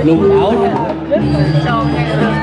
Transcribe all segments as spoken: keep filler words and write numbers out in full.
Belum tahu. Dengar, dengar.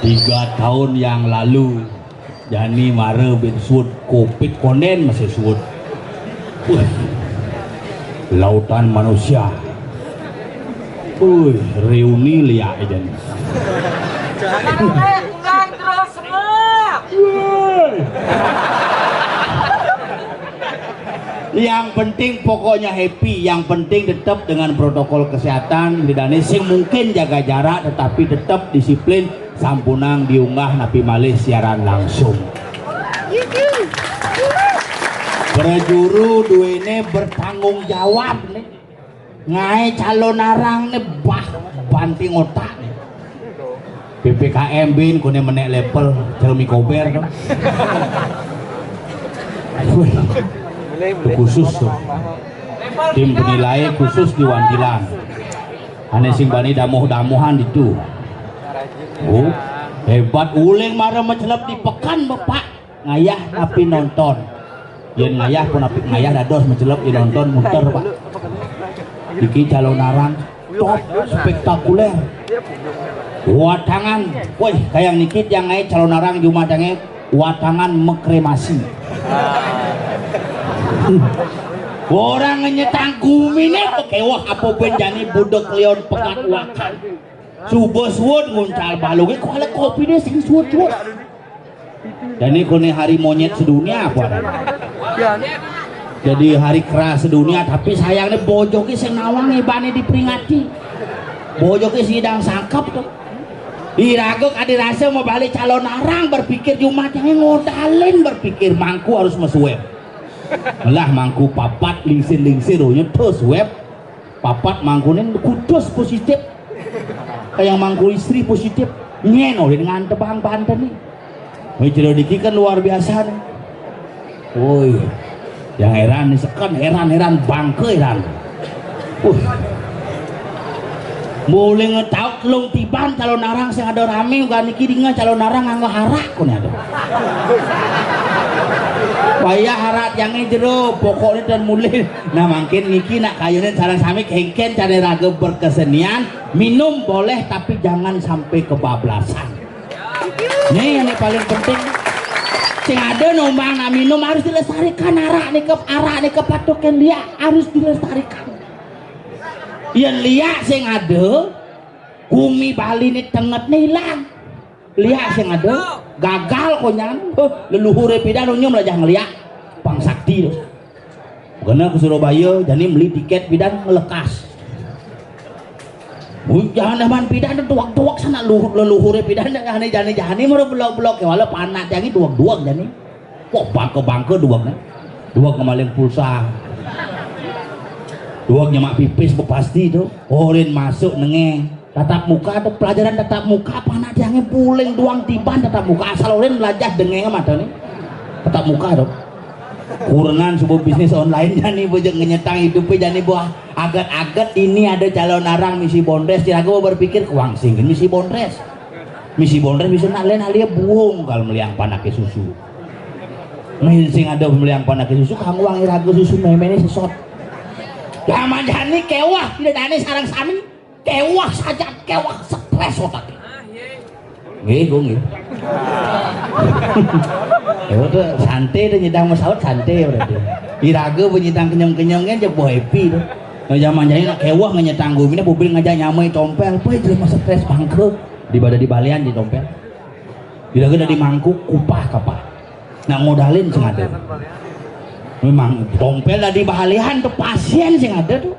Tiga tahun yang lalu, jani mara bin suud, covid konden masih suud. Wih, lautan manusia. Wih, reuni liak jani. Wih. Yang penting pokoknya happy, yang penting tetap dengan protokol kesehatan, lidane sing mungkin jaga jarak tetapi tetap disiplin, sampunang diunggah napi malih siaran langsung. Prajuru duene bertanggung jawab nih. Ngae calon arang nih bah banting otak nih. P P K M bin kone menek level cermi kober tuh. Wih, itu khusus tuh. Tim penilai khusus di Wantilan. Ane sing bani damuh-damuhan ditu. Oh, hebat uling mara macelep di pekan, Bapak. Ngayah napi nonton. Yen ngayah pun napi ngayah dados macelep yen nonton muter, Pak. Niki calon arang top spektakuler. Watangan, woi, kayang niki tiang ngae calon arang jumah tiange watangan mekremasi. Orang nyetang gumine kewah apa ben jani budek leon pegat wakan. Suba suud nguncal balunge kuala kopine sing suud-suud. Jani kone hari monyet sedunia apa adane? Jadi hari kera sedunia, tapi sayangne bojoke sing nawang ibane diperingati. Bojoke sidang sangkep tuh. Iraga kadi rasa mau balik calon arang berpikir jumat yang ngodalin berpikir mangku harus mesuep. Lah mangku papat lingsir-lingsir nyetus web. Papat mangkunin kudus positif. Kayak mangku istri positif. Nyen oleh dengan tebang banten nih. Wih, jero niki kan luar biasa nih. Woi, yang heran nih sekan heran-heran bangke heran. Uh. Boleh ngetaut telung tiban calon arang sing ada rame uga niki dinga calon arang nganggo harak kone ada. Wayah harak tiange jero pokoknya dan mulih. Nah, mangkin niki nak kayunin sareng sami kengken cara raga berkesenian, minum boleh tapi jangan sampai kebablasan. Nih yang paling penting. Sing ada nombang nak minum harus dilestarikan arak nih ke arak nih ke patokan dia harus dilestarikan. Yen liak sing ada, gumi Bali nih tenget nih hilang. Liak sing ada, gagal konyan. Huh, leluhure pidan unyum lah jangan liak. Pang sakti tuh. Kena ke Surabaya, jani beli tiket pidan ngelekas. Wih, jangan aman pidan tuwak-tuwak sana luhur leluhure pidan jani jani jani mara belok-belok ya wala panak jani tuwak-tuwak jani. Wah, bangke-bangke duwakne. Duwak ngemaling pulsa. Duwak nyemak pipis bepasti tuh. Orin masuk nenge. Tatap muka tuh pelajaran tatap muka apa anak tiangnya buling duang tiban tatap muka asal orin belajar dengeng mata nih. Tatap muka tuh. Kurengan sebuah bisnis online jani bejek ngenyetang hidupnya jani buah agat-agat ini ada calon arang misi bondres. Kira gue berpikir kuang singin misi bondres. Misi bondres bisa nak lain alia buung kalau meliang panaknya susu. Mil sing ada pembelian panak susu, kanggo wangi raga susu méméné sesot. Lah manjani kéwah, tidak dani sarang sami. Kéwah saja, kéwah stres otaknya. Nggih, gua nggih. Ya udah, santai deh nyidang masaut, santai berarti. Iraga penyidang kenyang-kenyangnya aja boh happy tuh. Nah, zaman jahil nak kéwah ngenyetang gua, ini mobil ngajak nyamai tompel, apa itu masa stres bangkrut. Di pada di balian di tompel. Iraga dari mangkuk, kupah kapah. Nak modalin sing ada. Memang tompel dari balian tuh pasien sing ada tuh.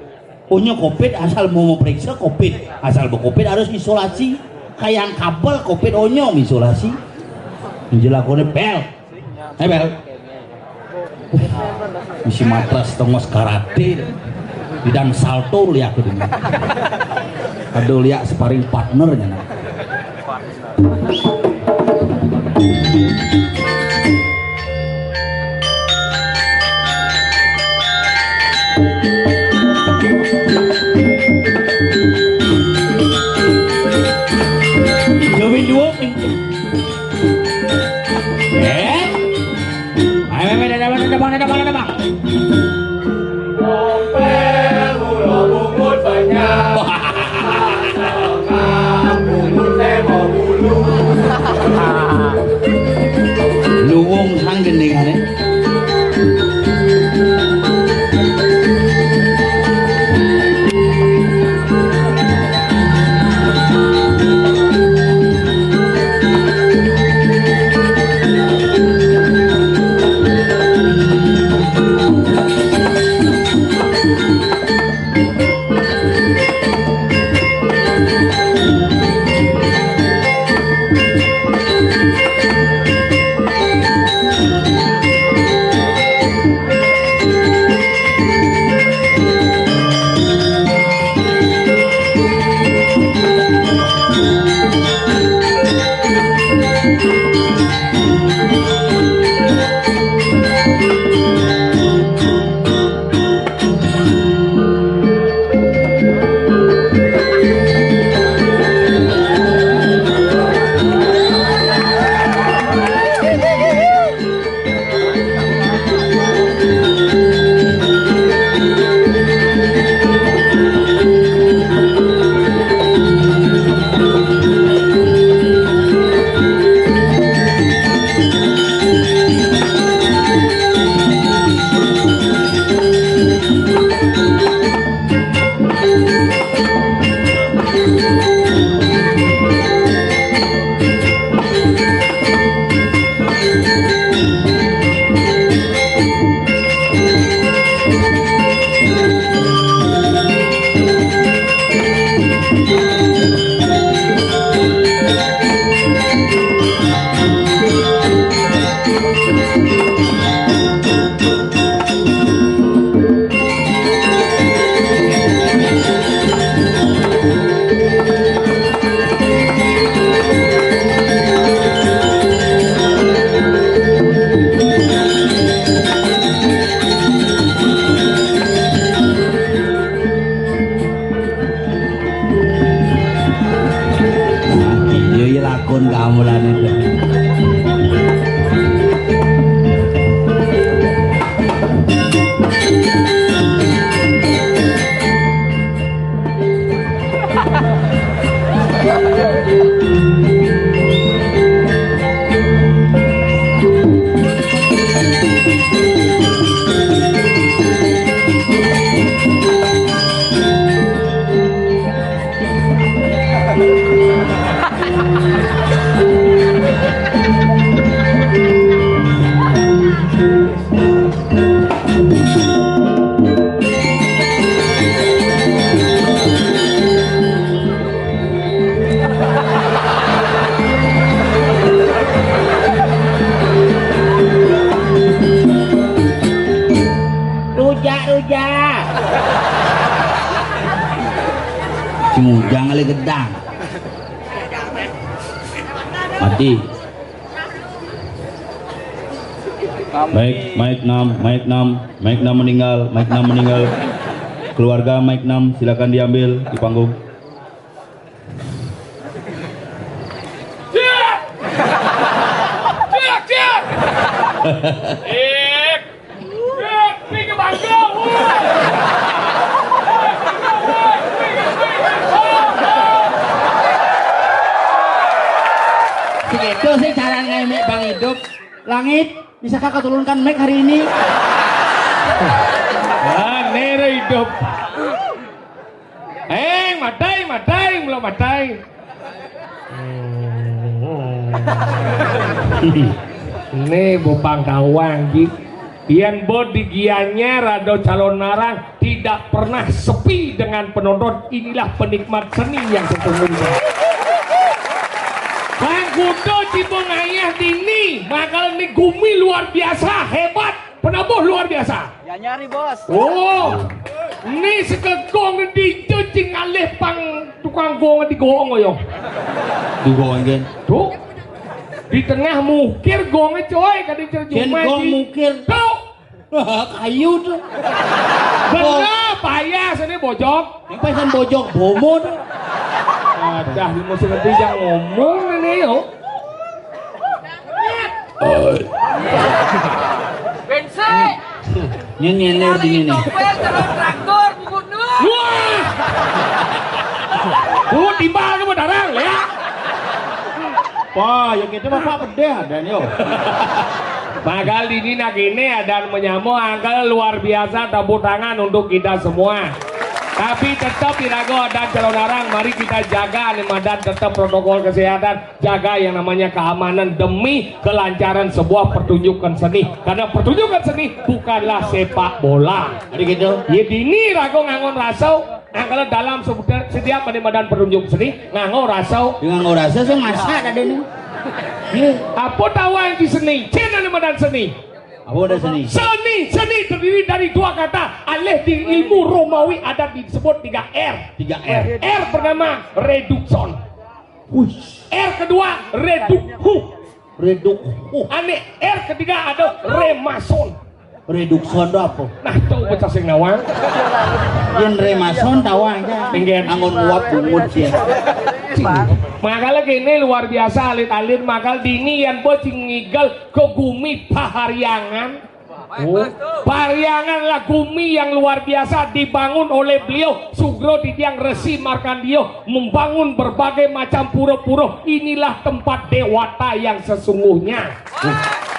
Punya covid asal mau memeriksa covid, asal berkovid harus isolasi. Kayak kabel covid onyong isolasi. Menjelakone pel. Eh pel. Isi matras tongos karate. Bidang salto liak itu. Aduh liak sparring partnernya. Jawin dua. Eh? Ayo, ayo, ayo, ayo, ayo, ayo, ayo, ayo. Luwung sang gendingane. Iya, iya, lakon kamu lah nih. Rujak, rujak. Sing ujang kali gedang. Mati. Baik, Mike enam, Mike enam, Mike enam meninggal, Mike enam meninggal. Keluarga Mike enam, silakan diambil di panggung. Eh, eh, pi ke bangga, woi. Segitu sih cara ngemek Bang Idup. Langit, bisakah kau turunkan mic hari ini? Ah, nera hidup. Eh, matai, matai, mula matai. Nih, bupang tawang, Ji. Yan bo di Gianyar ado Calonarang, tidak pernah sepi dengan penonton. Inilah penikmat seni yang sesungguhnya. Bang Kudo Cibong Ayah dini, makal ni gumi luar biasa, hebat, penabuh luar biasa. Ya nyari, Bos. Oh, ni sekegong di cing alih pang tukang gong di gong yo. Di gong, kan? Tuh. Di tengah mukir gong, coy, kadi cuma gong mukir. Tuh. Kayu tuh. Bener, payah sini bojok. Yang pasan bojok bomo tuh. Adah, di musim nanti jangan ngomong ini yo. Bense. Nyen nyen di ini. Topel, jangan traktor, buku nu. Wah. Bu timbal ke darang ya. Wah, ya kita bapak pedih ada yo. Magal dini nak ini ada menyambung angkel luar biasa, tepuk tangan untuk kita semua. Tapi tetap irago ada Calonarang, mari kita jaga nih madan tetap protokol kesehatan, jaga yang namanya keamanan demi kelancaran sebuah pertunjukan seni. Karena pertunjukan seni bukanlah sepak bola. Jadi gitu. Ya dini rago ngangon rasau, angkala dalam sebutan setiap ada madan pertunjuk seni ngangon rasau. Ngangon rasau sih masa tadi nih. Apa tawang di seni? Cina ada madan seni. Apa ada seni? Seni, seni terdiri dari dua kata. Alih di ilmu Romawi ada disebut tiga R. Tiga R. R pertama redukson. Wih. R kedua redukhu. Redukhu. Ane R ketiga ada remason. Redukson itu apa? Nah, tuh bocah sing nawang. Yang remason tahu aja. Anggon uap bungut ya. Makanya gini luar biasa alit-alit makal dini yang bocing ngigel ke gumi Pahariangan. Oh. Parianganlah gumi yang luar biasa dibangun oleh beliau Sugro Didiang Resi Markandio membangun berbagai macam pura-pura. Inilah tempat dewata yang sesungguhnya.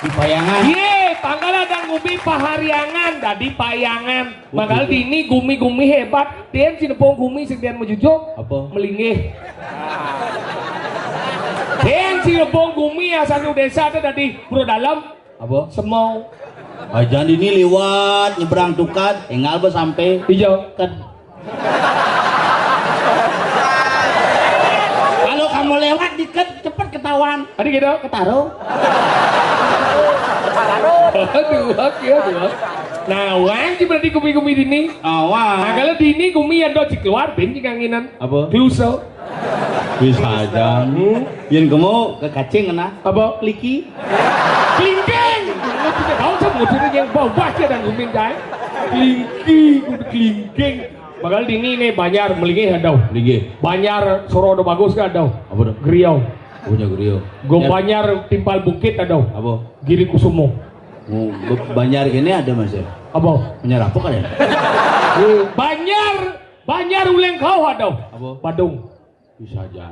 Di Payangan. Ye, pangkala dan gumi Pahariangan dadi Payangan. Makal dini gumi-gumi hebat. Den sinepong gumi sing den majujuk. Apa? Melinggih. Den sinepong gumi asal desa ada dadi Pura Dalem. Apa? Semau. Ajan ini liwat nyebrang tukat, tinggal be sampai. Iya. Ket. Kalau kamu lewat diket cepet ketahuan. Ada gitu? Ketaro. Aduh, ya, aduh. Nah, wang sih berarti kumi-kumi dini. Awang. Nah, kalau dini kumi yang doci keluar, ben kanginan. Apa? Kluso. Bisa aja. Hmm. Yang kamu ke kacing kena. Apa? Kliki. Klingking. Kau sama musuhnya yang bau baca dan gumin jai. Klingki, kudu klingking. Bakal dini nih Banjar Melingih ada. Melingih. Banjar Sorodo Bagus kan ada. Apa tuh? Geriau. Punya Geriau. Go ya. Banjar Timpal Bukit ada. Apa? Giri Kusumo. Oh, Banjar gini ada mas ya? Apa? Banjar apa kan ya? Banjar Banjar Uleng kau ada. Apa? Badung. Bisa aja.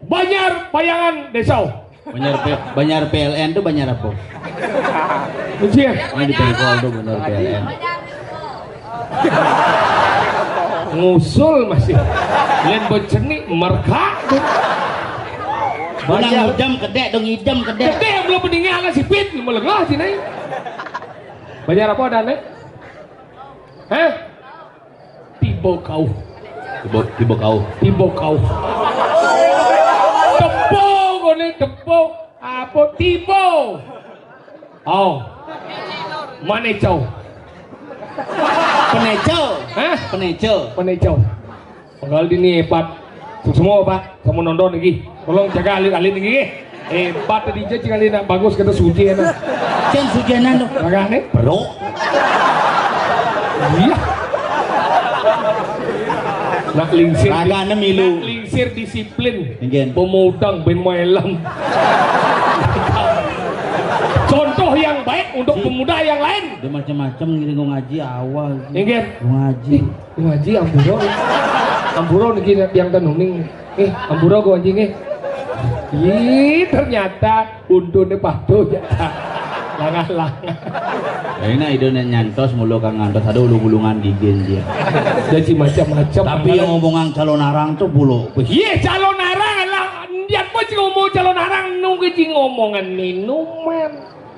Banjar Payangan Desa. Banjar P, Banjar P L N tuh Banjar apa? Ujian. Ini di Pengkol tuh Banjar P L N. Ngusul masih. Lain beceni merka. Mana ngidam kedek dong ngidam kedek. Kedek yang belum meninggal lah sipit melengah sini. Banjar apa ada nih? Hah? Tibo kau. Tibo, tibo kau. Tibo kau. Tepung kau ni tepung. Apa tibo? Oh. Mana cau? Peneco. Hah? Peneco. Peneco. Penggal dini hebat. Semua Pak, kamu nonton lagi. Tolong jaga alit-alit lagi. Eh, empat tadi je jangan nak bagus kata suci ya nak. Cen sujanan tuh. Raga nih. Bro. Iya. Nak lingsir. Raga nih milu. Nak lingsir disiplin. Nggih. Pemudang ben malam. Contoh yang baik untuk pemuda yang lain. Dia macam-macam ngiring ngaji awal. Inggih. Ngaji. Ngaji ampura. Ampura niki tiang ten uning. Eh, ampura kok anjing eh. Ih, ternyata untune patuh ya. Langan-langan. Ini ida nek nyantos mula kang ngantos ada ulung-ulungan gigin dia. Jadi macam-macam. Tapi yang ngomongan calon arang tuh bulu. Iya, calon arang lah. Dia apa sih ngomong calon arang nunggu sing ngomongan minuman.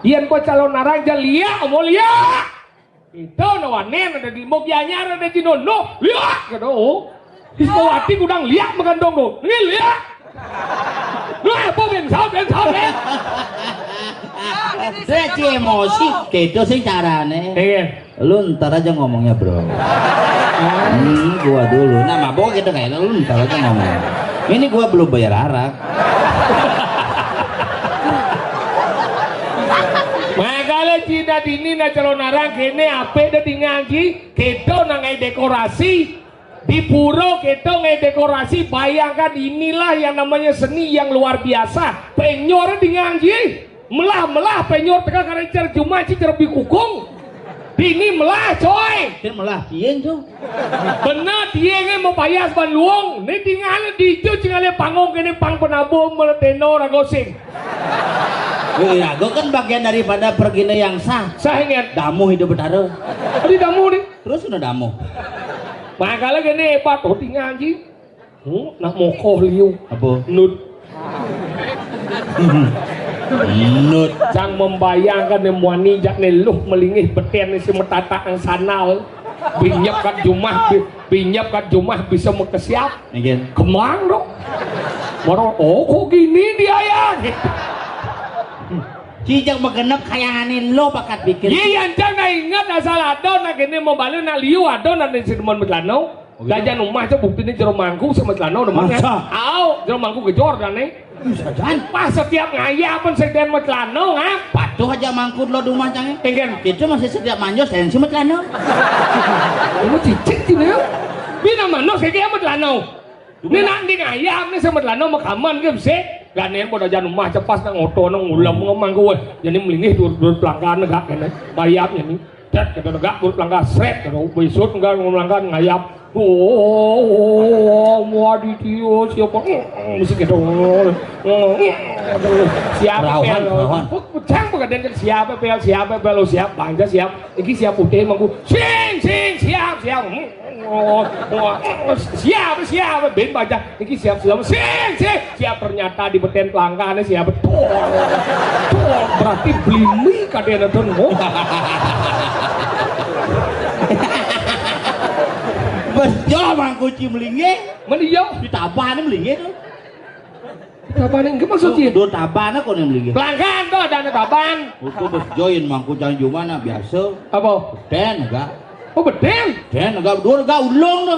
Yen kok calon arang ja liak, mau liak. Itu no wanen ada di Mogianyar ada di nono, liak gitu. Oh. Diskowati kudang liak megandong no. Ini liak. Lu apa ben sal ben sal ben. Dia si emosi, gitu sih carane. Iya. Lu ntar aja ngomongnya, Bro. Ini gua dulu. Nah, mabok gitu kayak lu ntar aja ngomong. Ini gua belum bayar arak. Makanya Cina dini na calon arang kene ape da dingangi keto nangai dekorasi di pura keto ngai dekorasi. Bayangkan inilah yang namanya seni yang luar biasa. Penyor dingangi melah-melah penyor teka kare cer juma ci cer bikukung. Dini melah coy. Dia melah pian tuh. Bener dia ngai mau payas ban luong. Ni tinggal di itu tinggal panggung kene pang penabuh meleteno ragosing. Iya, gua kan bagian daripada pergine yang sah. Sah ingat. Damu hidup betara. Tadi damu nih. Terus udah damu. Makanya gini hebat oh tinggal anjing. Hmm, nak mokoh liu. Apa? Nut. Nut. Sang membayangkan yang muani jak ne luh melingih beten si metatak ang sanal. Binyep kat jumah, bi- binyep kat jumah bisa mekesiap. Nggih. Kemang dong. Moro, oh kok gini dia ya? Cijak megenep kayangane lo bakat bikin. Iya, yang jangan ingat asal ada nak ini mau balik nak liu ada nak di Sidemen Metlano. Jajan umah aja buktinya jero mangku sama celana udah mana? Masa? Au, jero mangku gejor dan nih. Bisa jan. Pas setiap ngayap pun sekian metlano ngap. Patuh aja mangku lo di rumah cange. Engken. Itu masih setiap manjo sensi metlano. Ini cicit ini ya. Bina mana sekian metlano. Ini nanti ngayap nih sama metlano makaman ke bisa. Gak nih mau jajan rumah cepas nang oto nang ulam ngemangku weh. Jadi melingih dur dur pelanggan gak kena. Bayapnya nih. Tet, kita tegak, perut langkah, sret, kita ubisut, enggak, ngomong langkah, ngayap. Oh, wadi dia, siapa? Mesti kita. Siapa, Rauhan, pel? Rauhan. Pecang, pegadaian, siapa, pel? Siapa, pel? Oh, siap, bangsa, siap. Iki siap, putih, mangku. Sing, sing, siap, siap. Oh, oh, siap, siap. Ben, bangsa. Iki siap, siap. Sing, sing. Siap ternyata di beten pelangkane siap betul. Betul. Berarti blimi kadene don. Wes yo mangkuci melinge. Men iya. Ditabane melinge to. Tabane engke maksud ye? Do tabane kok ning melinge. Pelangkan to adane taban. Utuh wis join mangku cang jumana biasa. Apa? Den enggak. Oh, bedeng. Den enggak dur enggak ulung to.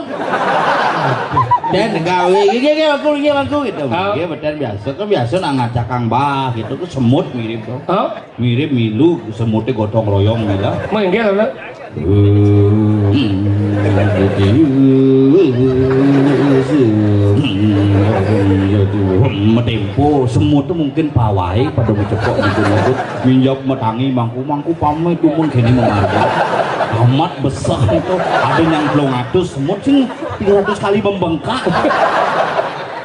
Den enggak iki iki aku iki aku gitu. Ah. Iki beten biasa kan biasa nak ngajak Kang Bah gitu ku semut mirip to. Hah? Mirip milu semute gotong royong mila. Mengke lho. Metempo semut tuh mungkin pawai pada mencepok gitu gitu. Minjak metangi mangku mangku pamit dumun kene memarga. Amat besar itu. Ada yang belum atus semut sih tiga ratus kali membengkak.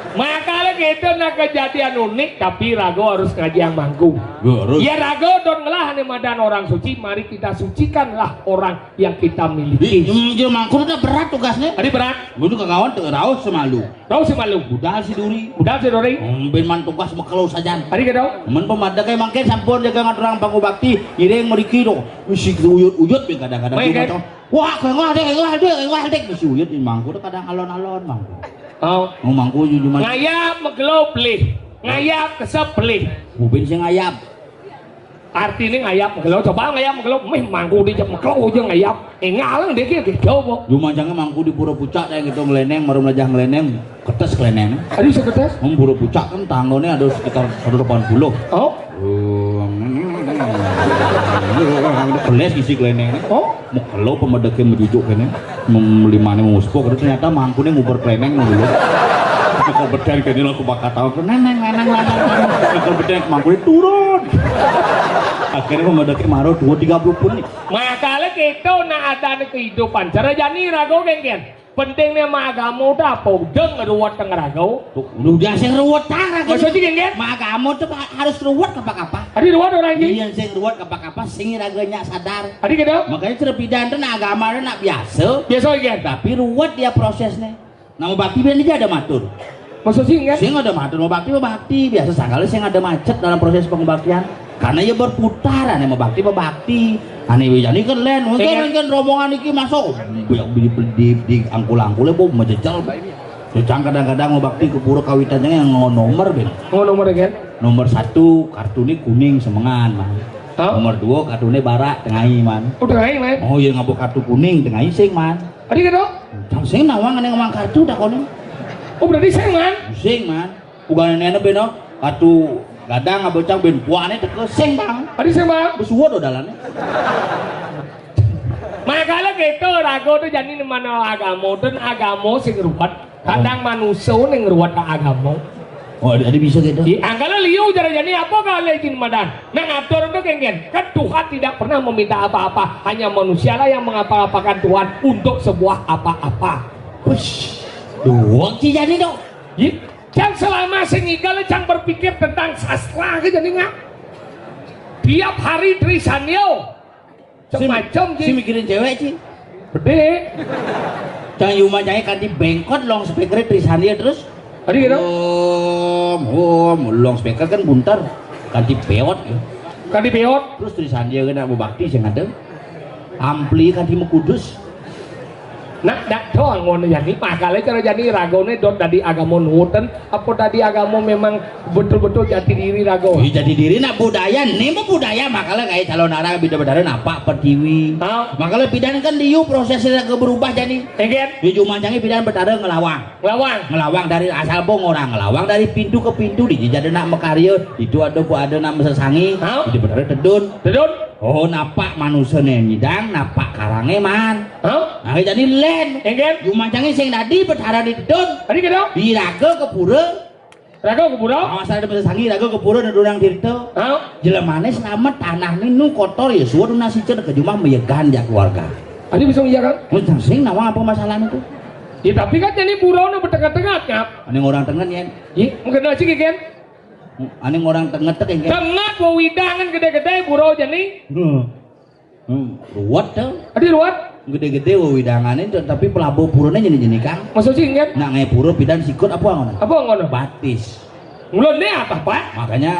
Makanya gitu nah kejadian unik tapi rago harus ngaji yang mangku. Harus. Ya rago don ngelah nih madan orang suci, mari kita sucikanlah orang yang kita miliki. Iya mangku udah berat tugasnya. Tadi berat. Gue tuh kakawan tuh rauh semalu. Rauh semalu. Budal si duri. Budal si duri. Mben man tugas mekelo sajan. Tadi gitu. Men pemadek mangke sampun jaga ngaturang pangku bakti, ngiring meriki to. Wis uyut-uyut kadang-kadang. Baik, kan? Wah, kayak ngah dek, kayak ngah dek, kayak ngah dek. Wis uyut mangku tuh kadang alon-alon mangku. Oh. Mau mangku jujur mangku. Ngayap megelo pelih. Ngayap kesep pelih. Bubin sing ngayap. Artine ngayap megelo, coba ngayap megelo, meh mangku di jep megelo aja ngayap. Engal ndek iki gitu apa? Yo manjange mangku di pura pucak kayak gitu ngeleneng, baru melajah ngeleneng, ketes keleneng. Aduh seketes. Pura pucak kan tanggone ada sekitar seratus delapan puluh. Oh. Beles isi keleneng. Oh. Mekelo pemedeke mejujuk kene. Melimane muspuk ternyata mangkune nguber kleneng ngono lho. Kok bedén kéné lho, aku bakal tahu tuh, neneng, neneng, neneng, neneng. Kok bedén kemampuan turun. Akhirnya mau mendaki maro dua tiga puluh pun nih. Makanya kita nak ada kehidupan. Cara jani raga kéngkén. Pentingnya mah agama udah apa? Udah ngeruwet teng raga. Tuh, udah sing ruwet tang raga. Maksudnya kéngkén? Mah agama tuh harus ruwet apa-apa. Adi ruwet orang ini. Iya, sing ruwet apa-apa, sing raganya sadar. Adi gitu? Makanya cerpidan tuh nak agama tuh nak biasa. Biasa kéngkén. Tapi ruwet dia prosesnya. Nah, mau bakti biar aja ada matur. Maksud sih enggak? Sing ada matur, mau bakti, mau bakti. Biasa sangkal sing ada macet dalam proses pengobaktian. Karena ya berputar, ane mau bakti, mau bakti. Ane wijani kan lain, mungkin, iya, mungkin rombongan iki masuk. Di, di, di, di angkul-angkulnya, bu, menjejal. Cang kadang-kadang mau bakti ke pura kawitannya yang nomor, ben. Oh, nomor kan? Nomor satu, kartu ini kuning semengan, man. Hah? Nomor dua, kartu ini barak, tengahi, man. Oh, tengahi, man. Oh, iya, ngabuk kartu kuning, tengahi sing, man. Adi gitu? Cang sing nawang, ane ngomong kartu, tak kono. Oh, berarti sing, man? Sing, man. Bukan nenek beno, kartu gadang, abocang ben buahnya teke sing, bang. Adi sing, bang. Besuwot do dalannya. Makanya gitu, raga tuh jadi mana agama, dan agama sing ruwet. Kadang manusia ning ruwet agama. Oh, ada, ada bisa gitu. Di angkala liu cara jani apa kali izin madan. Nah, ngatur itu kéngkén. Kan Tuhan tidak pernah meminta apa-apa. Hanya manusialah yang mengapa-apakan Tuhan untuk sebuah apa-apa. Wis, doang sih jadi dong. Yi, cang selama sing igal cang berpikir tentang sastra ke jadi nggak. Tiap hari Trisandyo. Macam-macam, si mikirin cewek, Ci. Bede. Cang yuma cai kanti bengkot long speaker Trisandya terus. Adi gitu? Om, om, long speaker kan buntar. Kanti peot ya. Kanti peot. Terus Trisandya kena mau bakti sing ada. Ampli kanti mekudus. Nak dak doang ngono jani, makanya cara jani ragone dot dadi agama nuwuten, apa dadi agama memang betul-betul jati diri raga? Iya, jati diri nak budaya, ini mah budaya, makanya kayak calon arang bida bedara napak pertiwi. Hah? Makanya bidan kan diu prosesnya ke berubah jani. Enggen? Di jumancangi bidan betara ngelawang. Ngelawang? Ngelawang dari asal bong orang ngelawang dari pintu ke pintu di jadi nak mekarya, itu ada ku ada nak mesesangi, hah? Itu betara tedun. Tedun? Oh, napak manusia nih nyidang, napak karange man. Hah? Nah, jadi len. Enggen? Jumancangi sing dadi betara di tedun. Adi gitu? Diraga ke pura. Raga ke pura? Awas ada mesesangi, raga ke pura dan orang tirta. Hah? Jelemane selamat tanah ini nu kotor ya, suwun nasi cen ke jumah meyegan ya keluarga. Adi bisa iya kan? Mun sing nawang apa masalah itu? Ya tapi kan jadi pura nu betengah-tengah, Kap. Ane orang tengah ya. Iya, mungkin aja kan? Ane orang tengah tengah ya. Tengah wewidangan gede-gede pura jani. Hmm. Hmm, ruwet tuh. Adi ruwet? Gede-gede wewidangan itu, tapi pelabuh purane jani-jani, Kang. Maksud sih enggak? Nak ngai pura bidan sikut apa ngono? Apa ngono? Batis. Mulane apa, Pak? Makanya